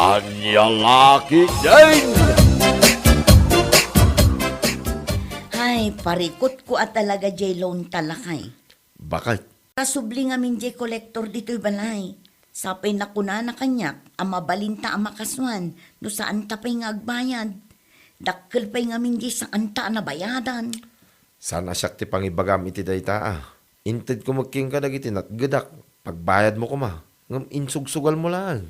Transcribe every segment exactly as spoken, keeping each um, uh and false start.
Ania la ketdin? Ay, parikutko a talaga jay loan ta, lakay. Baket? Kasubli ngamin jay kolektor ditoy balay. Sapay nakunana kaniak a mabalinta a makasuan no saanta pay nga agbayad. Dakkel pay ngamin jay saanta a nabayadan. Saan a siak ti pangibagam iti dayta, a? Intedko met kenka dagiti natgedak. Pagbayadmo koma, ngem insugsugalmo laeng.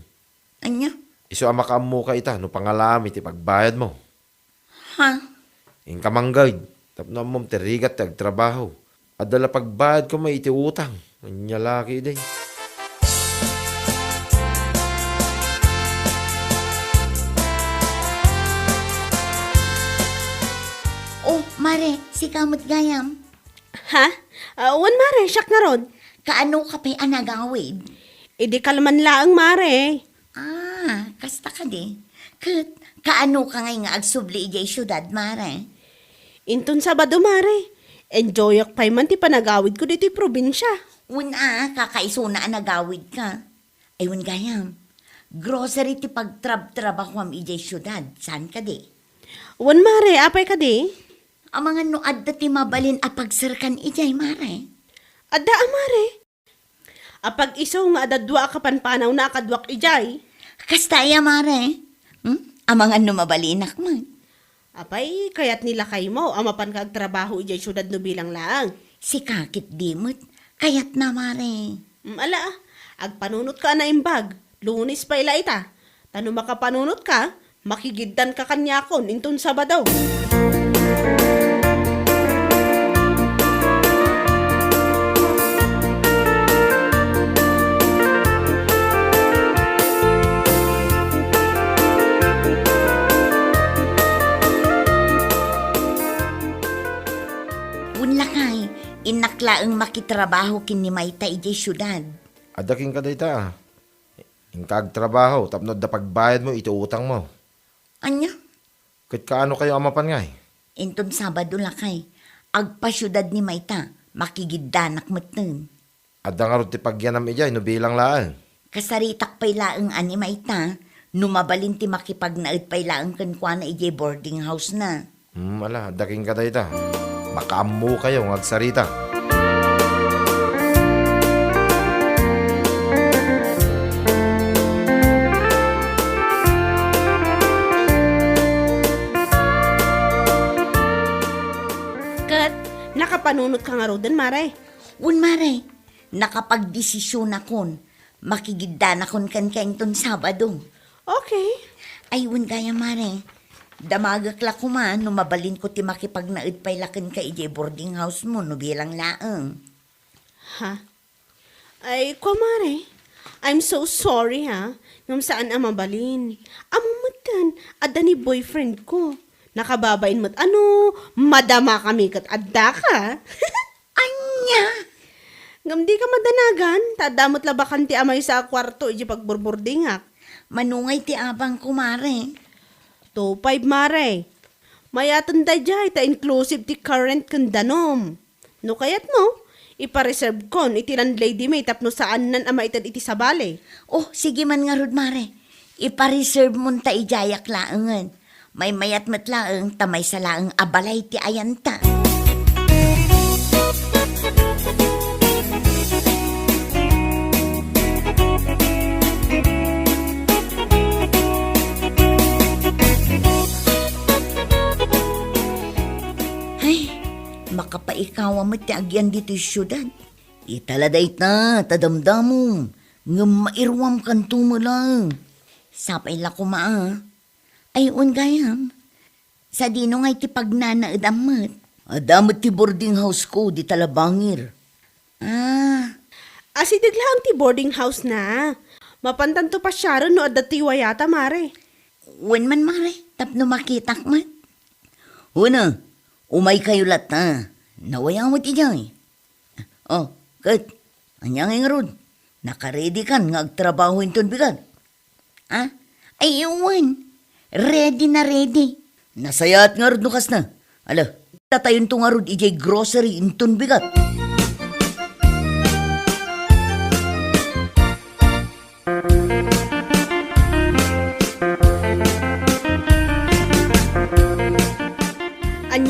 Ania? Isu a makaammoka ita no pangalaam iti pagbayadmo. Ha? Inka manggayad, tapno ammom ti rigat ti agtrabaho. Adda la pagbayad koma iti utang. Ania la ketdin? Oh, mare, sika met gayam. Ha? Ah, wen, mare, siak ngarud. Kaano ka pay a nagawid? Idi kalman laeng, mare. Ah, kasta kadi. Ket, kaano ka ngay nga agsubli idiay siudad, mare? Inton Sabado, mare. Enjoyak pay man ti panagawidko ditoy probinsia. Wen a, kakaisuna a nagawidka. Ay, wen gayam. Grocery ti pagtrabtrabahuam idiay siudad, saan kadi? Wen, mare, apay kadi? Amangan no adda ti mabalin a pagserkan idiay, mare? Adda a, mare. Apag-isu nga adda dua a kapanpanawna a kaduak idiay. Kasta aya, mare? Hmm? Amangan no mabalinak met. Apay, kayat ni lakaymo a mapanka agtrabaho idiay siudad no bilang laeng? Sika ketdi met, kayatna, mare. Mm, ala, agpanunotka a naimbag. Lunes pay la ita. Ta no makapanunotka, makigiddanka kaniakon inton Sabado. Wen lakay, innak laeng makitrabaho ken ni Mayta idiay siudad. Adda kenka dayta, a. Inka agtrabaho tapno adda pagbayadmo iti utangmo. Ania? Ket kaano kayo a mapan ngay? Inton Sabado lakay, agpasiudad ni Mayta, makigiddanak metten. Adda ngarud ti pagyanam idiay no bilang laeng? Kasaritak pay laeng a ni Mayta, no mabalin ti makipagnaed pay laeng kenkuana idiay boarding house na. Hmm, ala, adda kenka dayta. Makaammokayo nga agsarita. Ket, nakapanunotka ngaruden, mare? Wen, mare. Nakapagdesisionakon. Makigiddanakon kenka inton Sabado. Okay. Ay, wen gayam, mare. Damagek la koma no mabalinko ti makipagnaed pay la kenka idiay boarding house mo no bilang laeng. Ha? Ay, kua, mare. I'm so sorry, ha. Ngem saan a mabalin. Ammom metten, adda ni boyfriend ko. Nakababain met a no madamakami ket addaka. Ania? Ngem dika madanagan, ta adda met la bakante a maysa a kuarto idiay pagburboardingak. Mano ngay ti abangko, mare? Two five, mare. Mayaten daydiay ta inclusive ti car rent ken danum. No kayatmo, ipareservekon iti landlady mi tapno saannan a maited iti sabali. Oh, sige man ngarud, mare. Ipareserve mon ta idiayak laengen. Maymayat met laeng ta maysa laeng a balay ti ayanta. Ay, makapaikawa met ti agyan ditoy siudad. Ita la dayta, ta damdamom, ngem mairuam kanto met laeng. Sapay la koma, a. Ay, wen gayam. Sadino ngay ti pagnanaedam met? Adda met ti boarding house ko, dita la bangir. Ah. Asideg laeng ti boarding house na. Mapantanto pasiaren no adda ti wayata, mare. Wen man, mare, tapno makitak met. Wen a, umaykayo latta. Nawaya met idiay. Oh, ket, ania ngay ngarud? Nakaready kan nga agtrabaho inton bigat? Ah? Ay, wen. Ready na ready. Nasayaat ngarud no kasta. Ala, tatayonto ngarud idiay grocery inton bigat.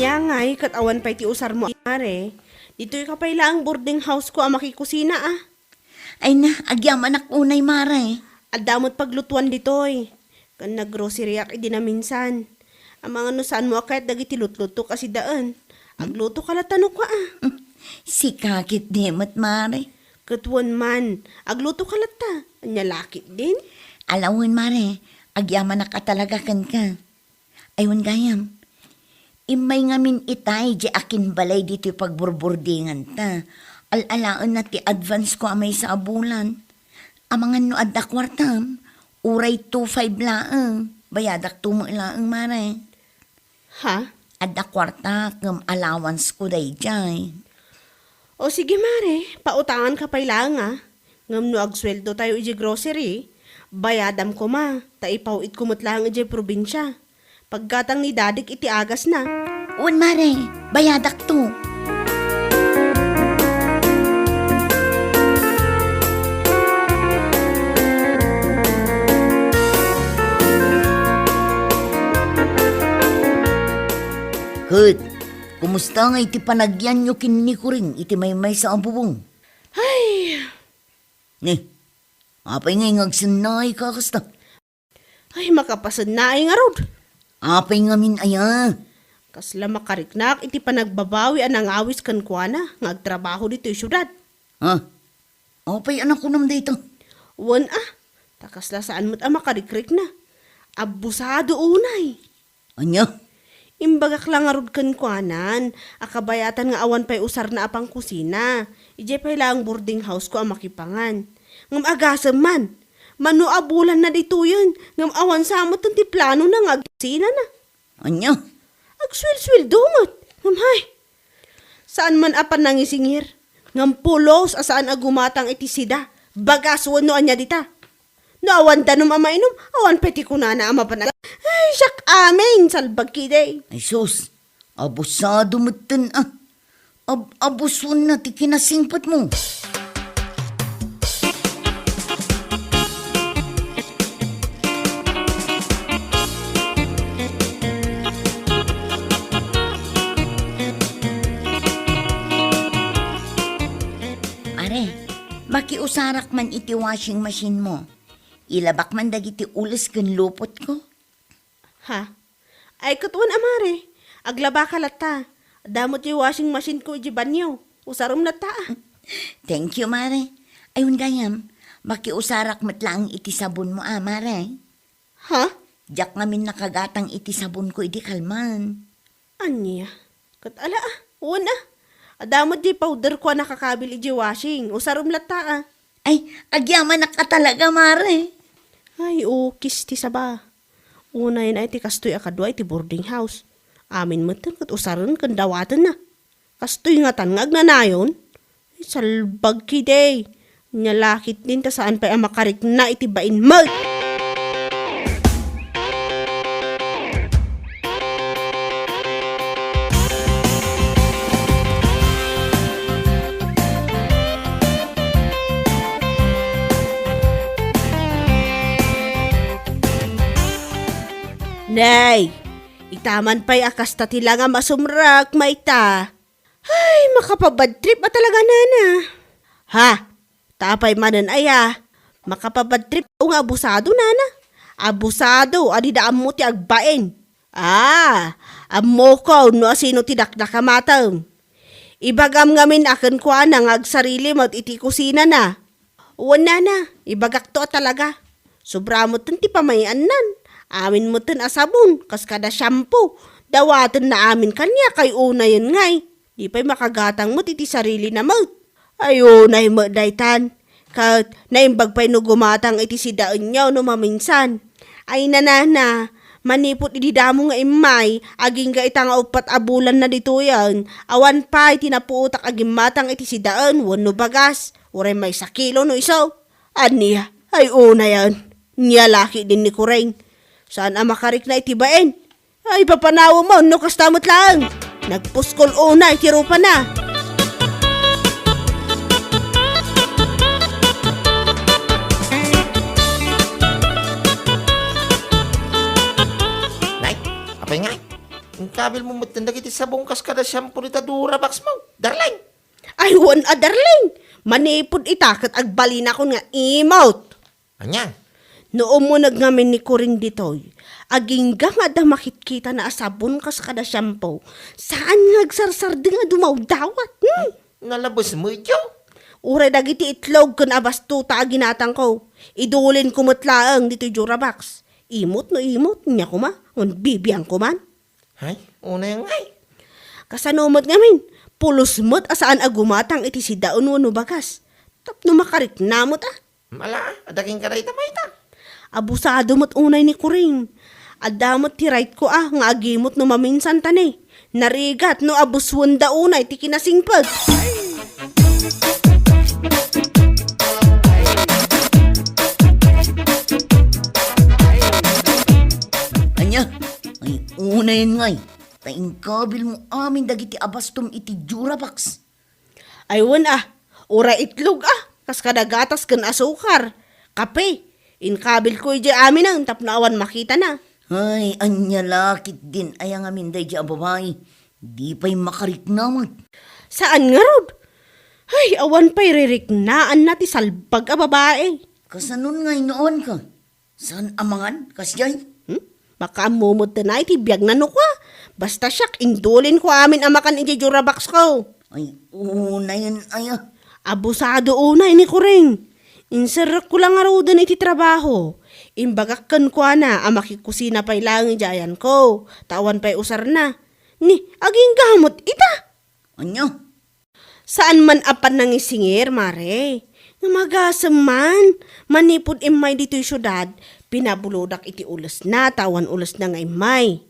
Ania ngay ket awan pay ti usarmo, Mare? Ditoyka pay laeng boarding house ko a makikusina, a. Ay na, agyamanak unay, Mare. Adda met paglutuan ditoy. Ken naggroceryak idi naminsan. Amangan no saanmo a kayat dagiti lutlutok a sidaen. Aglutoka latta no kua, a. Sika ketdi met, Mare. Ket wen man, aglutoka latta. Ania la ketdin? Ala wen, Mare, agyamanak a talaga kenka. Ay wen gayam, immay ngamin itay diay akinbalay ditoy pagburboardinganta. Al-alaenna ti advance ko a maysa a bulan. Amangan no adda kuartam, uray two five laeng, bayadak two met laeng, Mare. Ha? Adda kuarta ken allowance ko daydiay. O sige, Mare, pautanganka pay laeng, a. Ngem no agsueldotayo idiay grocery, bayadam koma, ta ipaw-itko met laeng idiay probinsia. Paggatang ni Dadik iti agasna. Wen, Mare, bayadakto. Ket, kumusta ngay ti panagyanyo ken ni Kuring iti maymaysa a bubong? Ay! Ni, apay ngay nga agsennaayka kasta? Ay, makapasennaay ngarud. Apay ngamin aya? Kasla makariknak iti panagbabawi a nangawis kenkuana nga agtrabaho ditoy siudad. Ha? Apay a nakunam dayta? Wen a, ta kasla saan met a makarikrikna. Abusado unay. Ania? Imbagak la ngarud kenkuanan a kabayatan nga awan pay usarna a pangkusina. Idiay pay laeng boarding house ko a makipangan. Ngem agasem man, mano a bulanna ditoyen, ngem awan sa met ti planona nga agkusinana. Ania? Agsuelsueldo met. Ngem hay, saan man a panangisingir, ngem pulos a saan a gumatang iti sida, bagas wenno ania dita. No awan danum a mainum, awan pay ti kunana a mapan a, ay, siak amin, salbag kidi. Ay sus, abusado metten a. Ab-, abusonna ti kinasingpetmo. Are, makiusarak man iti washing machine mo. Ilabak man dagiti ules ken lupotko. Ha? Ay, ket wen a, Mare. Aglabaka latta. Adda met diay washing machine ko idiay banio. Usarem latta a. Thank you, Mare. Ay, wen gayam, makiusarak met laeng iti sabonmo a, Mare. Ha? Diak ngamin nakagatang iti sabonko idi kalman. Ania? Ket ala a, wen a. Adda met diay powder ko a nakakabil idiay washing. Usarem latta a. Ay, agyamanak a talaga, Mare. Ay, ukis ti saba. Unayen ay ti kastoy a kadua iti boarding house. Amin metten ket usaren ken dawatenna. Kastoy ngatan nga agnanayon? Ay, salbag kidi. Nia la ketdin ta saan pay a makarikna iti bain met. Nay, itaman pay a kasta ti langam a sumrek, mayta. Ay, makapabad trip a talaga, nana. Ha? Ta apay manen aya? Makapabad trip nga abusado, nana. Abusado a dida ammo ti agbain. Ah, ammoko no asino ti dakdakamatem. Ibagam ngamin a kenkuana nga agsarili met iti kusinana. Wen, nana, ibagakto a talaga. Sobra metten ti pamay-annan. Amin metten a sabon, kas kada shampoo. Dawatenna amin kaniak ay unayen ngay. Di pay makagatang met iti sarilina met. Ay, unay met daytan. Ket naimbag pay no gumatang iti sidaenyo no maminsan. Ay, nanana, manipud idi damo nga immay, agingga ita nga uppat a bulanna ditoyen, awan pay ti napuotak a gimmatang iti sidaen wenno bagas, uray maysa kilo no isu. Ania? Ay, unayen. Nia la ketdin ni Kuring. Saan a makarikna iti bain. Ay, papanawem no kasta met laeng. Nagpuskol unay ti rupana. Nay, apay ngay? Kabilmo metten dagiti sabong kas kada shampoo dita Durabox mo, darling. Ay, wen a, darling. Manipud ita, ket agbalinakon nga imot. Ania? No umuneg ngamin ni Kuring ditoy, agingga nga adda makitkitana a sabon kas kada shampoo, saan nga agsarsardeng a dumawdawat. Hmm? Nalabes mo iti? Uray dagiti itlog ken abastota a ginatangko, idulinko met laeng ditoy Durabox. Imot no imot, nia koma, ngem bibiangko man. Hay, unay ngay. Kasano met ngamin, pulos met a saan a gumatang iti sidaen wenno bagas. Tapno makarikna met a. Ala, adda kenka dayta, mayta? Abusado met unay ni Kuring. Adda met ti right ko a nga agimot no maminsan ta ne, narigat no abusuenda unay ti kinasingpet. Ania? Ay, unayen ngay, ta inkabilmo amin dagiti abastom iti Durabox. Ay, wen a, uray itlog a, kas kada gatas ken asukar, kape, inkabilko idiay aminen tapno awan makitana. Ay, ania la ketdin aya ngamin daydiay a babai? Di pay makarikna met. Saan ngarud? Ay, awan pay ririknaanna ti salbag a babai. Kasanon ngay no awanka? Saan a mangan, kasdiay? Hmm? Makaammo met ti biagna no kua. Basta siak, indulinko amin a makan idiay Durabox ko. Ay, unayen aya. Abusado unay ni Kuring. Inserrekko la ngaruden iti trabaho. Imbagak kenkuana a makikusina pay laeng idiay ayanko, ta awan pay usarna. Ni, agingga met ita. Ania? Saan man a pannangisingir, Mare. Nga magasem man, manipud immay ditoy siudad, pinabulodak iti ulesna ta awan ulesna nga immay.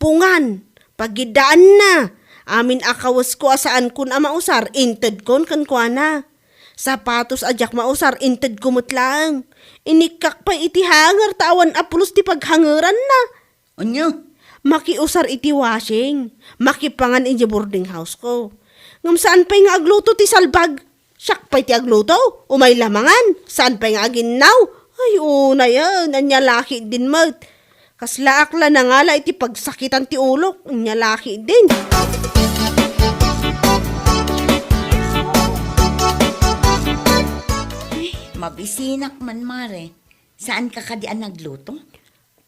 Pungan, pagiddaanna, amin a kawesko a saankon a mausar, intedkon kenkuana. Sapatos a diak mausar, intedko met laeng. Inikkak pay iti hanger ta awan a pulos ti paghangeranna. Ania? Makiusar iti washing, makipangan idiay boarding house ko. Ngem saan pay nga agluto ti salbag. Siak pay ti agluto, umay la mangan, saan pay nga aginnaw. Ay, unayen, ania la ketdin met. Kaslaak la nangala iti pagsakitan ti ulok, ania la ketdin. Mabisinak man, Mare. Saanka kadi a nagluto?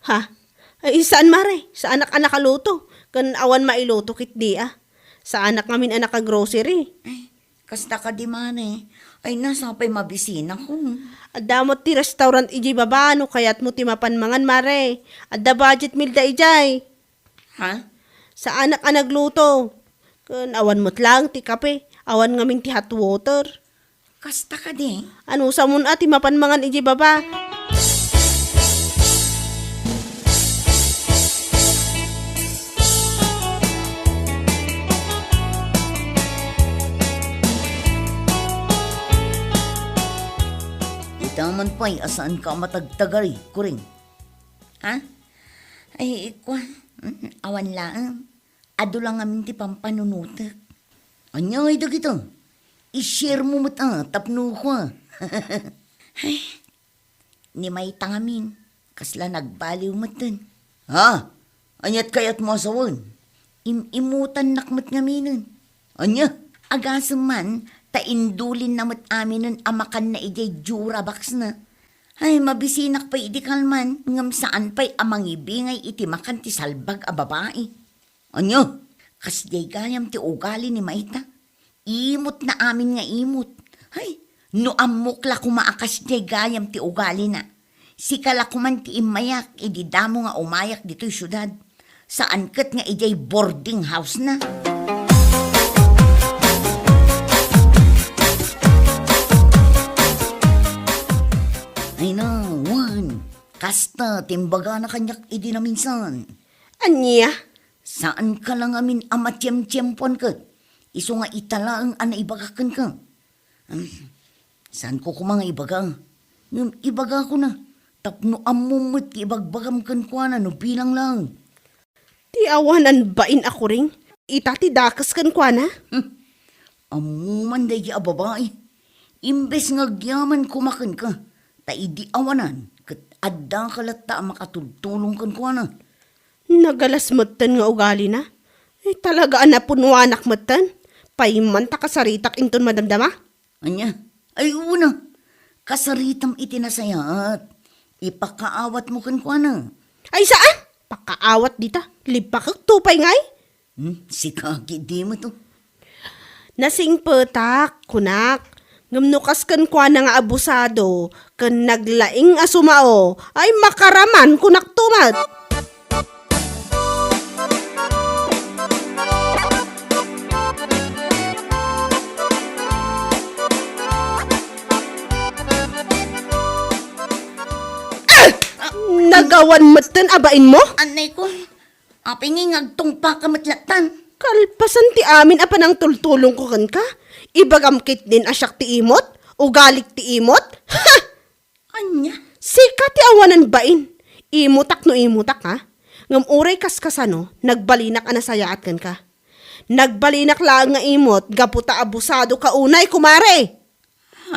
Ha? Ay, saan, Mare? Saanak a nakaluto. Ken awan mailuto ketdi a. Saanak ngamin a nakagrocery. Ay, kasta kadi, Mare. Ay, nasa pay mabisinako. Adda met ti restaurant idiay baba no kayatmo ti mapan mangan, Mare. Adda budget meal da idiay. Ha? Saanak a nagluto. Ken awan met laeng ti kape. Awan ngamin ti hot water. Kasta kadi? Anusamon a ti mapan mangan idiay baba. Ita man pay a saanka a matagtagari, Kuring. Ha? Ay, kua, mm, awan laeng. Adu la ngamin ti pampanunotek. Ania ngay dagita? I-share mo met a tapno kua. Ay, ni mayta ngamin, kasla nagbaliw metten. Ha? Aniat kayatmo a sawen? Im-imutannak met ngaminen. Ania? Agasem man, ta indulinna met aminen a makanna idiay Durabox na. Ay, mabisinak pay idi kalman, ngem saan pay a mangibingay iti makan ti salbag a babai. Ania? Kasdiay gayam ti ugali ni mayta. Imotna amin nga imot. Hay, no ammok la koma a kasdiay gayam ti ugalina. Sika la koman ti immayak idi damo nga umayak ditoy siudad. Saan ket nga idiay boarding house na. Ay na, wen. Kasta ti imbagana kaniak idi naminsan. Ania? Saanka la ngamin a matiemtiempoan ket isu nga ita laeng a naibaga kenka. Hmm, saanko koma nga ibaga. Ngem ibagakona tapno ammom met ti ibagbagam kenkuana no bilang laeng. Ti awanan bain a Kuring, ita ti dakes kenkuana. Hmm. Ammo man daydi a babai. Imbes nga agyaman koma kenka, ta idi awanan, ket addaka latta a makatultulong kenkuana. Nagalas metten nga ugalina. Ay, talaga a napunuanak metten. Pay man ta kasaritak inton madamdama? Ania? Ay, una. Kasaritam iti nasayaat. Ipakaawatmo kenkuana. Ay, saan? Pakaawat dita. Libakek to pay ngay? Hmm, sika, gidi mo to. Nasingpetak, kunak. Ngem no kas kenkuana nga abusado, ken naglaing a sumao, ay makaraman, kunak to met. Ah! Nagawan metten a bainmo? Anay ko, apay nga agtungpaka met lattan? Kalpasan ti amin a panangtultulongko kenka, ibagam ketdin a siak ti imot, ugalik ti imot? Ha! Ania? Sika ti awanan bain. Imutak no imutak, ha? Ngem uray kaskasano, nagbalinak a nasayaat kenka. Nagbalinak laeng nga imot gapu ta abusadoka unay, kumare.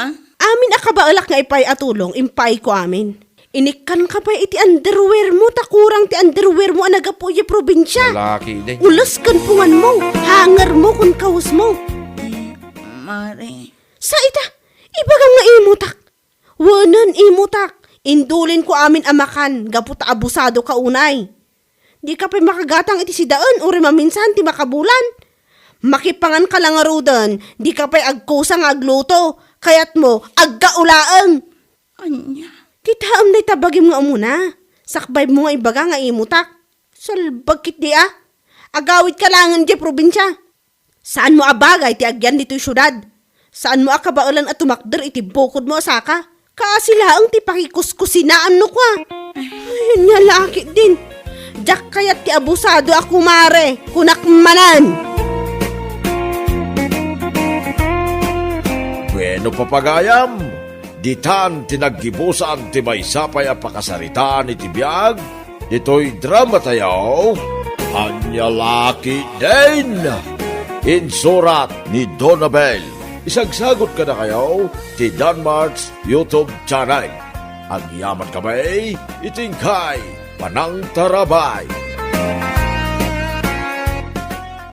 Ha? Amin a kabaelak nga ipaay a tulong, impaayko amin. Inikkanka pay iti underwear mo, ta kurang ti underwear mo a naggapu idiay probinsia. Lalaki, day. Ules ken punganmo, hangermo ken kawesmo. Eh, mare. Sa ita, ibagam nga imutak. Wenen imutak, indulinko amin a makan gapu ta abusadoka unay. Dika pay makagatang iti sidaen uray maminsan ti makabulan. Makipanganka la ngaruden, dika pay agkusa nga agluto, kayatmo, aggaulaeng. Ania? Kitaem dayta bagim nga umuna. Sakbaymo nga ibaga nga imutak. Salbag ketdi a. Agawidka laengen diay probinsia. Saanmo a bagay ti agyan ditoy siudad. Saanmo a kabaelan a tumakder iti bukodmo a saka. Kaasi laeng ti pakikuskusinaanno kua. Ay, ania la ketdin. Diak kayat ti abusado a kumare, kunak manen. Bueno, papagayam, ditan ti naggibusan ti maysa pay a pakasaritaan iti biag ditoy dramatayo, Ania la ketdin! Insurat ni Donabel. Isagsagot kadakayo ti Danmart's YouTube channel. Agyaman kami iti inkay panangtarabay.